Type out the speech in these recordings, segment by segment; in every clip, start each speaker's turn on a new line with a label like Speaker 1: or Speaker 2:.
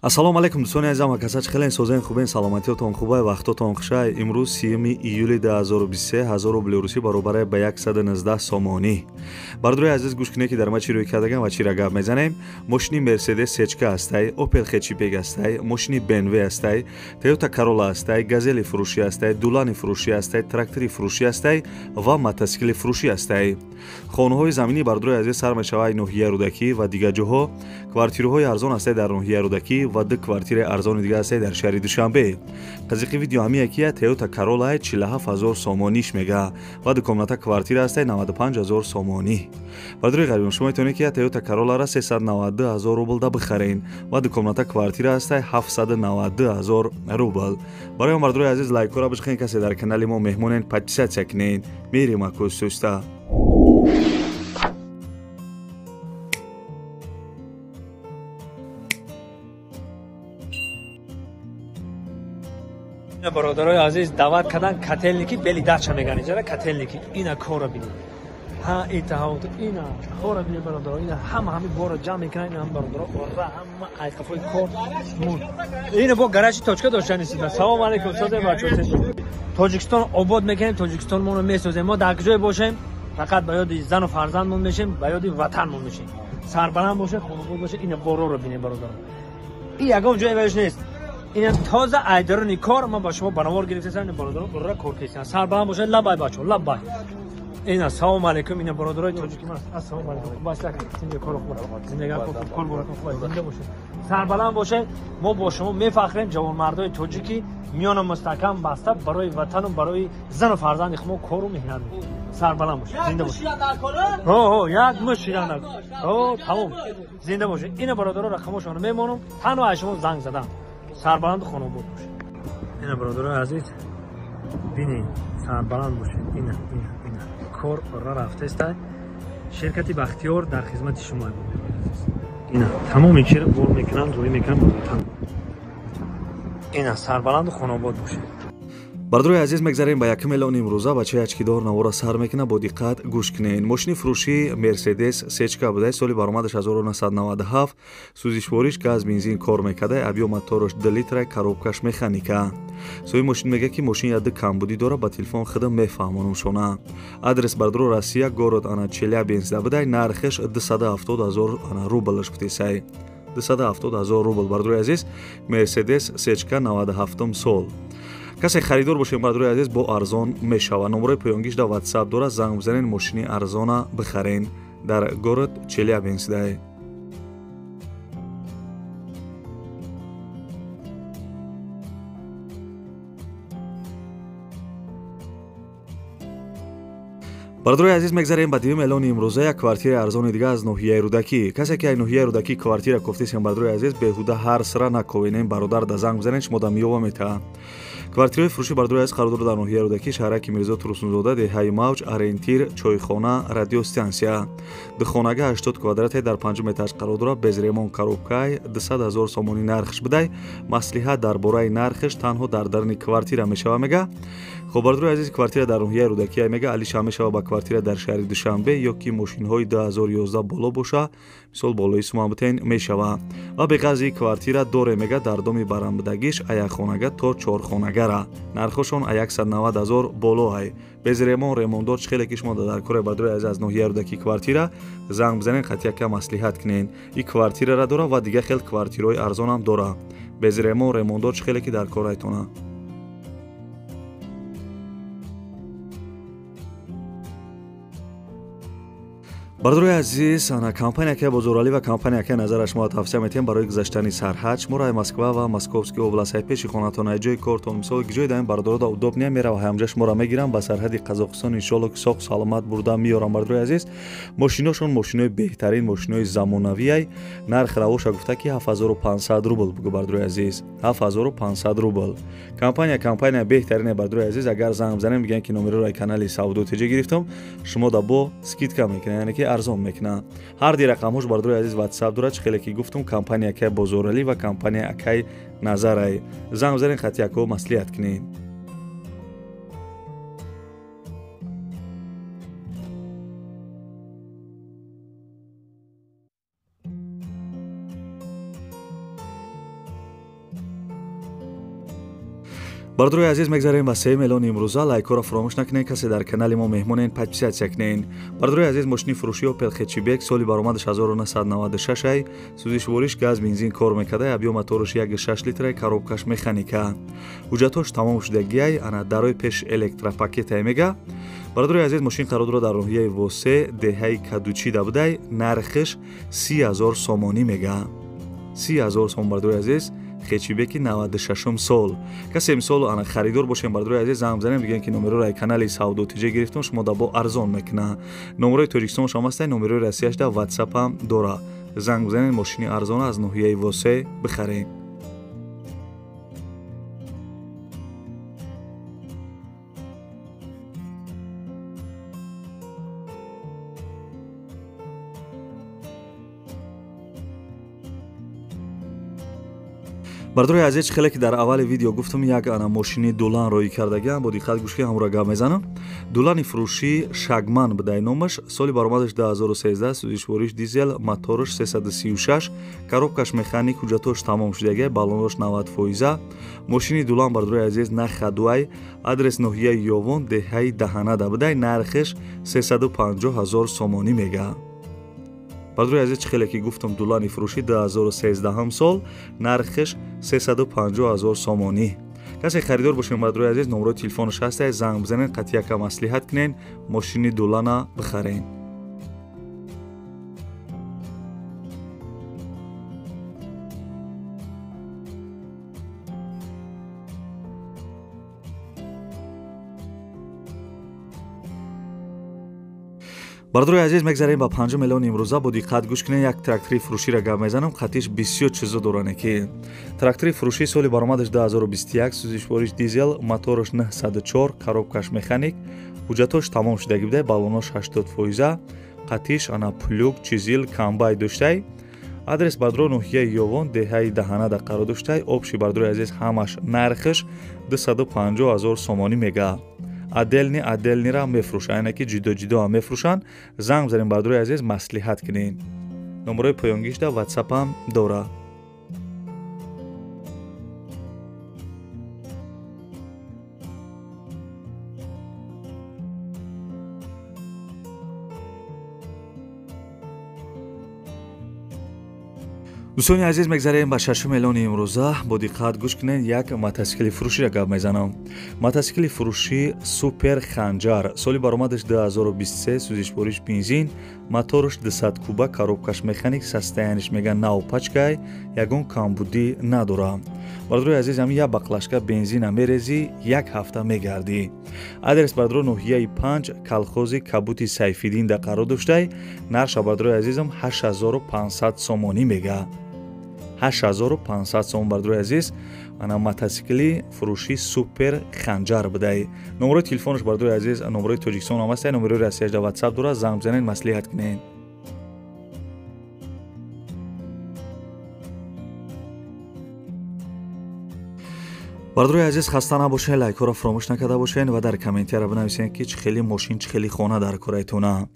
Speaker 1: Ассалому алайкум дӯстони азизам, акаса чӣ хелен созен хубен, саломатиётон хубай, вақтотон хушай. Имрӯз 3 июли 2023, 1000 рубли русӣ баробаре ба 119 сомонӣ. Бардорои азиз, гӯш кунед, ки дар ма чӣ рӯй кардагам ва чиро гап мезанем. Мошини Мерседес сечка ҳастай, Опел хэтчбек ҳастай, мошини БМВ ҳастай, Тойота Карола ҳастай, Газели фурӯшӣ ҳастай, Дулани фурӯшӣ ҳастай, трактори фурӯшӣ ҳастай ва мотосикли фурӯшӣ ҳастай. Хонаҳои заминӣ, бардорои азиз, сар мешавад ноҳияи Рӯдакӣ ва дигар ҷоҳо. Квартираҳои арзон ҳастай дар ноҳияи Рӯдакӣ ва ду квартираи арзони дигар ҳастай дар шаҳри Душанбе. Қазиқи видео ҳамия ки Тойота Карола 47000 сомониш мега ва ду комната квартира ҳастай 95000 сомонӣ. Бардорои ғарибон, шумо метавонед ки Тойота Кароларо 392000 рубл да бихарен ва ду комната квартира ҳастай 792000 рубл. Барои он, бардорои азиз, лайкҳоро бишхен, касе дар канали мо меҳмонен, подписаться кунед. Мерем акӯсуста.
Speaker 2: Бародарои азиз, даъват кардан котельники бели дача меган иҷара котельники. Ина кора бинед, ҳа итаҳот, ина кора бинед бародаро, ина ҳама ҳами бора ҷамъ мекунанд, ина ҳам бародаро ора ҳама айқафои кор муд. Ина бо гаражи точка доштан истида. Салом алейкум, созем бачо. Тоҷикистон обод мекунем, Тоҷикистон моро месозем. Мо дар куҷое бошем, фақат ба ёди зану фарзандмон мешем, ба ёди ватанмон мешем. Сарбаланд бошед, хонобод бошед. Ина бороро бинед бародаро. И ягон ҷое ваиш нест. Ин тоза айдарони кор, ман ба шумо банавор гирифтасам, ин бародарон ура кор карданд. Сарбаланд бошед, лабай бачо, лабай. Ина салом алейкум, ина бародарои тоҷики ман. Ассалому алейкум. Баслак, зинда кор хуб, зинда хуб, кор баракат хуб, зинда бошед. Сарбаланд бошед. Мо бо шумо мефахрем, ҷавонмардои тоҷики миёна мустаҳкам баста барои ватану барои зану фарзанди худ кору меҳнат мекунем. Сарбаланд бошед, зинда бошед. Ҳо, ҳо, як муш шидан. Ҳо, тамом. Зинда бошед. Ина бародаро рақамошонро мемонам, танҳо аз шумо занг задам. Сарбаланду хонобод бошед. Ина бародарои азиз, бинед, сарбаланд бошед. Ина, ина, ина кор ора рафтаеста. Ширкати Бахтиёр дар хизмати шумо, азиз. Ина тамоми чиро бор мекунанд, рӯй мекунанд ба ватан. Ина сарбаланду хонобод бошед.
Speaker 1: Бардорои азиз, мегзарем ба якум эълон имрӯза. Бачаи ачкидор навора сар мекунад, бо диққат гӯш кунед. Мошини фурӯшӣ Мерседес сечка будай, соли баромадаш 1997, сӯзишвориш газ бензин кор мекардай, объём мотораш 2 литра, коробкаш механика. Соҳиби мошин мегӯяд, ки мошин яду камбудӣ дорад, ба телефон худам мефаҳмонам шона. Адрес, бардоро, Россия, город ана Челябинск будай, нархаш 270 000 ана рублаш гуфтесай. 270 000 рубл, бардорои азиз, Мерседес сечка 97 сол. Касе харидор бошем, бардорои азиз, бо арзон мешавад. Номерои поёнгиш дар WhatsApp дорад, занг бизанед, мошини арзона бихарен дар город Челябинск дай. Бардорои азиз, мегзарем ба дуюм эълони имрӯза. Як квартираи арзони дига аз ноҳияи Рӯдакӣ. Касе ки аз ноҳияи Рӯдакӣ квартира кофтесем, бардорои азиз, беҳуда ҳар сира наковенем, бародар да занг бизанед, шумо да миёва метаҳад. Квартираи фурӯшӣ, бардорои азиз, қарор дорад дар ноҳияи Рӯдакӣ, шаҳраки Мирзо Турсунзода, деҳаи Мавҷ, ориентир чойхона, радиостансия. Духонага 80 квадрате дар панҷум этаж қарор дорад, без ремонт, коробкай, 200 000 сомонӣ нархш будай. Маслиҳат дар бораи нархш танҳо дар даруни квартира мешава, мега. Хоб, бардорои азиз, квартира дар ноҳияи Рӯдакӣ мега, алиша мешава ба квартира дар шаҳри Душанбе ё ки мошинҳои 2011 боло боша, мисол болои сума бутен мешава. Ва беғарзи квартира доре, мега, дар доми барамбудагиш аяқхонага то чорхонагара. Нархошон 190 000 боло ай. Без ремонт, ремонтдор чӣ хеле ки шумо дар кори, бардорои азиз, аз ноҳияи Рӯдакӣ квартира занг бизанед, қатъи маслиҳат кунед. И квартирара дора ва дигар хел квартираҳои арзонам дора. Без ремонт, ремонтдор чӣ хеле ки дар корайтона. Бардорои азиз, ана компания ки Бозоралӣ ва компания ки Назара шумо тавсия метиҳем барои гузаштани сарҳад. Шуморо ай Москва ва Московский област, ай пеши хонатон, ай ҷои кортон, мисол ҷои даин бардорода удобния мерава, ҳамҷа шуморо мегирам ба сарҳади Қазоқистон, иншоалло ки соқ саломат бурда меёрам. Бардорои азиз, мошиношон мошинои беҳтарин, мошинои замонавӣ ай. Нарх равоша гуфта ки 7500 рубл бугу, бардорои азиз, 7500 рубл. Компания беҳтарине, бардорои азиз. Агар занг бизанем, бигӯянд ки номероро ай канали Савдо ТЖ гирифтам, шумо да бо скидка мекунед, яъне ки арзон мекунад. Ҳар ди рақамҳош, бардорои азиз, WhatsApp дорад. Чӣ хеле ки гуфтум, компания акай Бозоралӣ ва компания акай Назарай. Занг бизанед, хати яко маслиҳат кунед. Бародарои азиз, мегзарем ба 3 миллион имрӯза. Лайкҳоро фаромӯш накунед, касе дар канали мо меҳмонен, подписаться кунед. Бародарои азиз, мошини фурӯшӣ Opel Hatchback соли баромадаш 1996 ай, сӯзишвориш газ бензин кор мекарда, объём мотораш 1.6 литра, коробкаш механика. Ҳуҷҷатҳош тамом шудагиай, ана дарои пеш электропакетай мега. Бародарои азиз, мошин қарор дорад дар ноҳияи Восе, деҳаи Кадучида будай, нархиш 30 000 сомонӣ мега. 30 000 сом, бародарои азиз, хетчбеки 96 сол. Касе мисол ана харидор бошем, бародарои азиз, занг бизанем, бигӯем ки номероро ай канали Савдо ТЖ гирифтум, шумо да бо арзон мекуна. Номерои Тоҷикистон шом ҳастай, номерои Россияш да WhatsApp ҳам дора. Занг бизанед, мошини арзона аз ноҳияи Восе бихаред. Бародарои азиз, хеле ки дар аввали видео гуфтам, як ана мошини Дулан роӣ кардагиам, бо диққат гӯш ки ҳамура гап мезанам. Дулани фурӯшӣ Шагман будай номаш, соли баромадаш 2013, сӯзишвориш дизел, мотораш 336, коробкаш механик, ҳуҷҷатҳош тамом шудагиай, баллонош 90%. Мошини Дулан, бародарои азиз, на ходуай, адрес ноҳияи Ёвон, деҳаи Даҳанада будай, нархиш 350 ҳазор сомонӣ мега. Бародарои азиз, чӣ хеле ки гуфтам, Дулани фурӯшӣ 2013 сол, нархиш 350 ҳазор сомонӣ. Касе харидор бошем, бародарои азиз, номерои телефонаш ҳастай, занг бизанед, қатъи яка маслиҳат кунед, мошини Дулана бихаред. Бародарои азиз, мегзарем ба 5 миллион имрӯза. Бо диққат гӯш кунед, як трактори фурӯширо гап мезанам, қатиш бисёр чизо доране ки трактори фурӯшӣ соли баромадаш 2021, сӯзишвориш дизел, мотораш 904, коробкаш механик, ҳуҷҷатҳош тамом шудагӣ будай, баллонош 80%, қатиш ана плуг, чизил, комбайн доштай. Адрес бародаро ноҳияи Ёвон, деҳаи Даҳанада қарор доштай. Общий, бародарои азиз, ҳамаш нархиш 250 ҳазор сомонӣ мега. Отдельный отдельныйра мефурӯшанд, яъне ки ҷудо ҷудо ҳам мефурӯшанд. Занг бизанем, бародарои азиз, маслиҳат кунед. Номерои поёнгишда WhatsApp ҳам дора. Дӯстони азиз, мегзарем ба 6 миллиони имрӯза. Бо диққат гӯш кунед, як мотосикли фурӯширо гап мезанам. Мотосикли фурӯшӣ Супер Ханҷар, соли баромадаш 2023, сӯзишвориш бензин, мотораш 200 куба, коробкаш механик, состояниеш мега нав пачкай, ягон камбудӣ надора. Бародарои азиз, ҳамин як баклажка бензина мерезӣ, як ҳафта мегардӣ. Адрес, бародаро, ноҳияи 5, колхози Кабути Сайфиддин да қарор доштай. Нарша, бародарои азизам, 8500 сомонӣ мега. 8500 сом, бародарои азиз, ана мотосикли фурӯшӣ Супер Ханҷар будай. Номерои телефонаш, бародарои азиз, номерои Тоҷикистон ҳам ҳастай, номерои Россияш да WhatsApp дорад, занг бизанед, маслиҳат кунед. Бародарои азиз, хаста набошед, лайкҳоро фаромӯш накарда бошед ва дар комментария бинависед ки чӣ хели мошин, чӣ хели хона дар кораитона.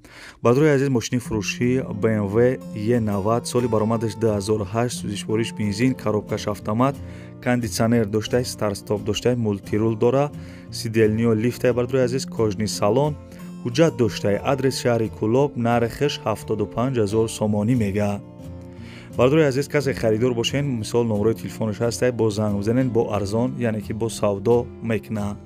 Speaker 1: Бародарои азиз, мошини фурӯшӣ BMW E90, соли баромадаш 2008, сӯзишвориш бензин, коробкаш автомат, кондитсионер доштай, старт-стоп доштай, мультирул дора, сидельниё лифтай, бародарои азиз, кожаный салон, ҳуҷҷат доштай. Адрес шаҳри Кӯлоб, нархиш 75 ҳазор сомонӣ мега. Бародарои азиз, касе харидор бошен, мисол номерои телефонаш ҳастай, бо занг бизанед, бо арзон, яъне ки бо савдо мекуна.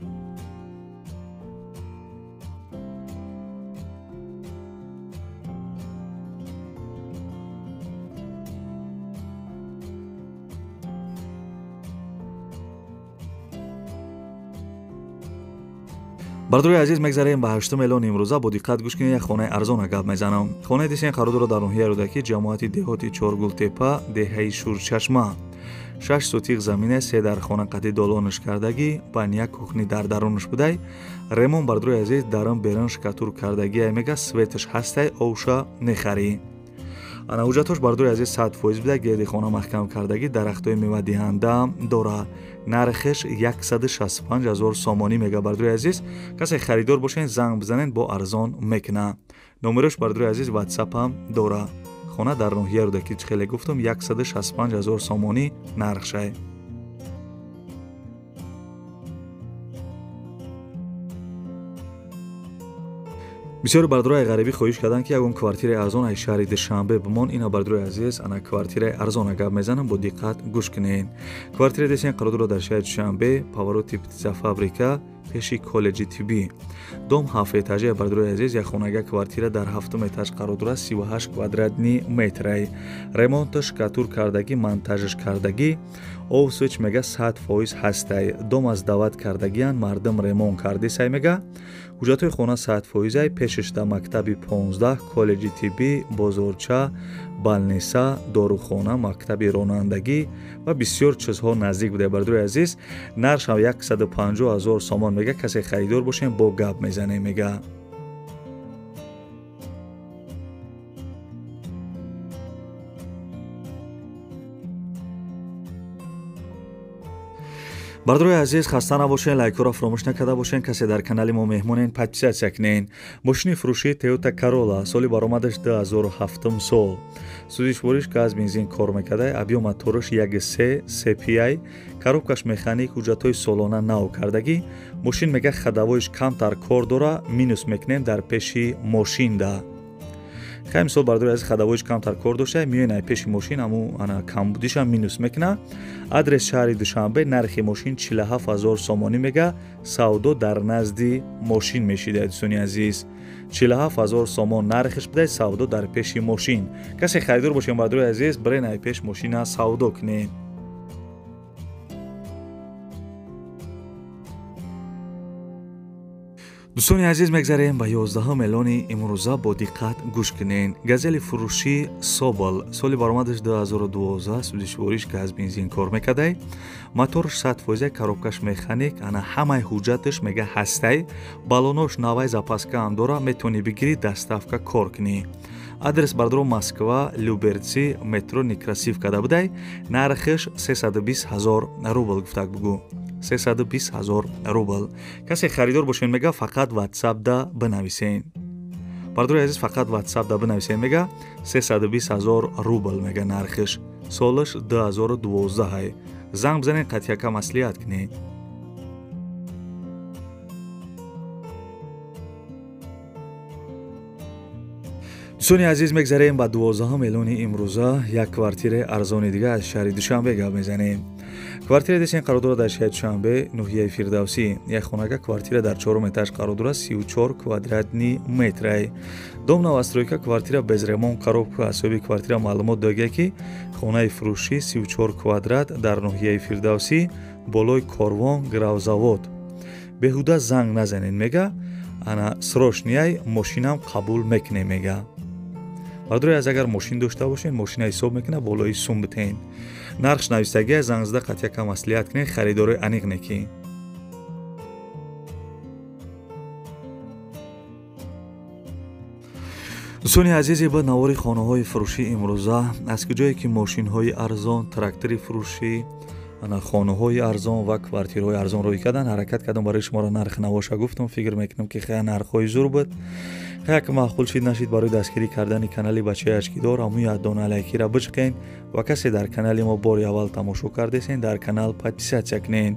Speaker 1: Бародарои азиз, мегзарем ба 8 миллион имрӯза. Бо диққат гӯш кунед, як хонаи арзона гап мезанам. Хонаи дисен қарор дорад дар ноҳияи Рӯдакӣ, ҷамоати деҳоти Чоргултепа, деҳаи Шурчашма. 6 сотиқ замина, се дар хона қади долонаш кардагӣ, баня кухни дар дарунаш будай. Ремон, бародарои азиз, дарун берун шкатур кардагӣ мега, светаш ҳастай, овша мехарӣ. Ана ҳуҷҷатҳош, бародарои азиз, 100% буда, гирди хона маҳкам кардагӣ, дарахтҳои мевадиҳанда дора. Нархиш 165 ҳазор сомонӣ мега, бародарои азиз. Касе харидор бошед, занг бизанед, бо арзон мекуна. Номерош, бародарои азиз, WhatsApp ҳам дора. Хона дар ноҳияи Рӯдакӣ, чӣ хеле гуфтам, 165 ҳазор сомонӣ нархшай. Бисёри бардорои ғарибӣ хоҳиш карданд, ки ягон квартираи арзон аз шаҳри Душанбе бимон. Ина бардорои азиз, ана квартираи арзона гап мезанам, бо диққат гӯш кунед. Квартираи десен қарор дорад дар шаҳри Душанбе, повороти птицефабрика, пеши коллеҷи тиббӣ. Дом ҳафт этажа бардорои азиз, як хонага квартира дар ҳафтум этаж қарор дорад, 38 квадратный метрай. Ремонташ штукатур кардагӣ, монтажаш кардагӣ, овсвич мега 100% ҳастай. Дом аз даъват кардагиян, мардум ремонт кардисай мега. Ҳуҷҷатҳои хона 100%, пешаш дар мактаби 15, коллеҷи тиббӣ, бозорча, балниса, дорухона, мактаби ронандагӣ ва бисёр чизҳо наздик буда бардорои азиз. Нархшам 150 000 сомон мега. Касе харидор бошем, бо гап мезанем мега. Бардорои азиз, хаста набошен, лайкҳоро фаромӯш накарда бошен. Касе дар канали мо меҳмонен, подписаться кунен. Мошини фурӯшии Toyota Corolla, соли баромадаш 2007 сол. Сӯзишвориш газ, бензин кор мекарда, объём мотораш 1.3 CPI, коробкаш механик, ҳуҷҷатҳои солона нав кардагӣ. Мошин мега ходовойш камтар кор дора, минус мекунем дар пеши мошинда. Хай мисол бардори азиз, ходовойш камтар кор дошта, миён ай пеши мошин аму ана камбудиша минус мекуна. Адрес шаҳри Душанбе, нархи мошин 47 000 сомонӣ мега. Савдо дар назди мошин мешида дӯстони азиз. 47 000 сомон нархиш буда, савдо дар пеши мошин. Касе харидор бошем бардори азиз, бирен ай пеш мошина савдо кунед. Дӯстони азиз, мегзарем ба 11 эълони имрӯза, бо диққат гӯш кунед. Газели фурӯшӣ Собол, соли баромадаш 2012, сӯзишвориш газ, бензин кор мекардай. Моторш 100%, коробкаш механик, ана ҳамаи ҳуҷҷаташ мега ҳастай. Балонош навай, запаска ҳам дора, метавонӣ бигирӣ, доставка кор кунӣ. Адрес бардоро Москва, Люберцы, метро Некрасивка да будай. Нархиш 320 000 рубл гуфтак бугӯ. 320 000 рубл. Касе харидор бошен мега, фақат WhatsApp-да бинависен. Бардори азиз, фақат WhatsApp-да бинависен мега, 320 000 рубл мега нархиш. Солаш 2012. Занг бизанен, қатъяка маслиҳат кунед. Дӯстони азиз, мегзарем ба 12 эълони имрӯза, як квартираи арзони дига аз шаҳри Душанбе гап мезанем. Квартира десен қарор дорад дар шаҳри Душанбе, ноҳияи Фирдавсӣ. Як хонага квартира дар чорум этаж қарор дорад, 34 квадратный метрай. Дом новостройка, квартира без ремонт, коробка. Соҳиби квартира маълумот додагия, ки хонаи фурӯшӣ 34 квадрат дар ноҳияи Фирдавсӣ, болои корвон гравзавод. Беҳуда занг назанед мега, ана срочный мошинам қабул мекунем мега. Бардори аз агар мошин дошта бошен, мошина ҳисоб мекуна, болои сум битен. Нархш навистагия, занг зада қатъяка маслиҳат кунед, харидорои аниқ некӣ. Дӯстони азизи, ба навори хонаҳои фурӯшӣ имрӯза, аз куҷое ки мошинҳои арзон, трактори фурӯшӣ, ана хонаҳои арзон ва квартираҳои арзон рӯй кардан, ҳаракат кардам барои шуморо нарх навоша гуфтам. Фикр мекунам, ки хеле нархҳои зур буд. Хеле ки маъқул шид нашид, барои дастгирӣ кардани канали бачаи ашкидор ҳамун якдона лайкира бичиқен ва касе дар канали мо бори аввал тамошо кардесен, дар канал подписаться кунен.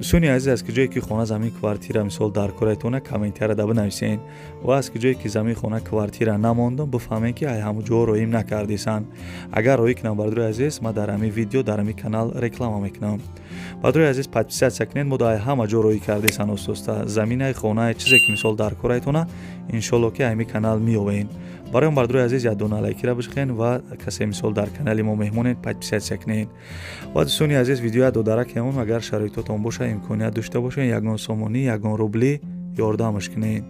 Speaker 1: Дӯстони азиз, аз куҷое ки хона, замин, квартира мисол дар кораитона, комментария да бинависен ва аз куҷое ки замин, хона, квартира намондам, бифаҳмем, ки ай ҳамун ҷо роим накардесан. Агар роӣ кунам, бардори азиз, ман дар ҳамин видео, дар ҳамин канал реклама мекунам. Бардори азиз, подписаться кунед, мо дар ҳама ҷо роӣ кардесан остоста. Заминаи, хонаи, чизе ки мисол дар кораитона, иншолло ки ҳамин канал меёбем. Барои он бардори азиз якдона лайкира бичиқен ва касе мисол дар канали мо меҳмонед, подписаться кунед. Ва дӯстони азиз, видеоя додаракемон, агар шароитотон боша, имконият дошта бошед, ягон сомонӣ, ягон рубли ёрдамаш кунед.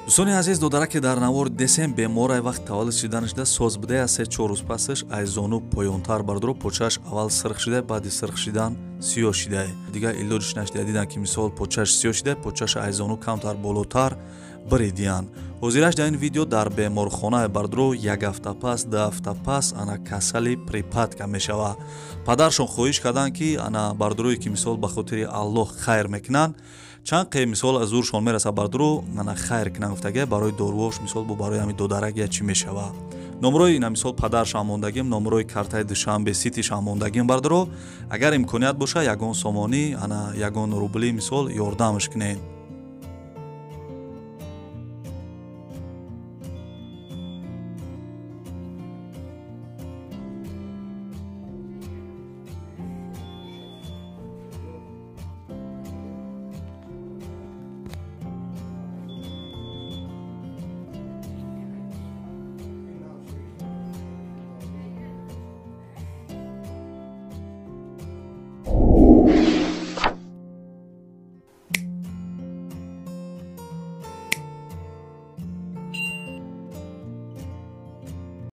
Speaker 1: Дӯстони азиз, додараке дар навор десем беморай, вақт таваллуд шиданашда соз буда, аз 3-4 рӯз пасаш аз зону поёнтар бардоро почааш аввал сирх шида, баъди сирх шидан сиёҳ шида. Дигар илоҷиш нашида, дидан ки мисол почааш сиёҳ шида, почааш аз зону камтар болотар биридиянд. Ҳозираш дар ин видео дар беморхонаи бардро як ҳафта пас, 2 ҳафта пас ана касали припадка мешава. Падаршон хоҳиш карданд, ки ана бардорое ки мисол ба хотири Аллоҳ хайр мекунанд, чанд қе мисол аз зуршон мераса бардро, ана хайр кунанд гуфтага, барои доруош мисол бо барои ҳамин додарагия чӣ мешава. Номрои ина мисол падаршам мондагим, номрои картаи Душанбе Ситишам мондагим бардро, агар имконият боша, ягон сомонӣ, ана ягон рубли мисол ёрдамаш кунед.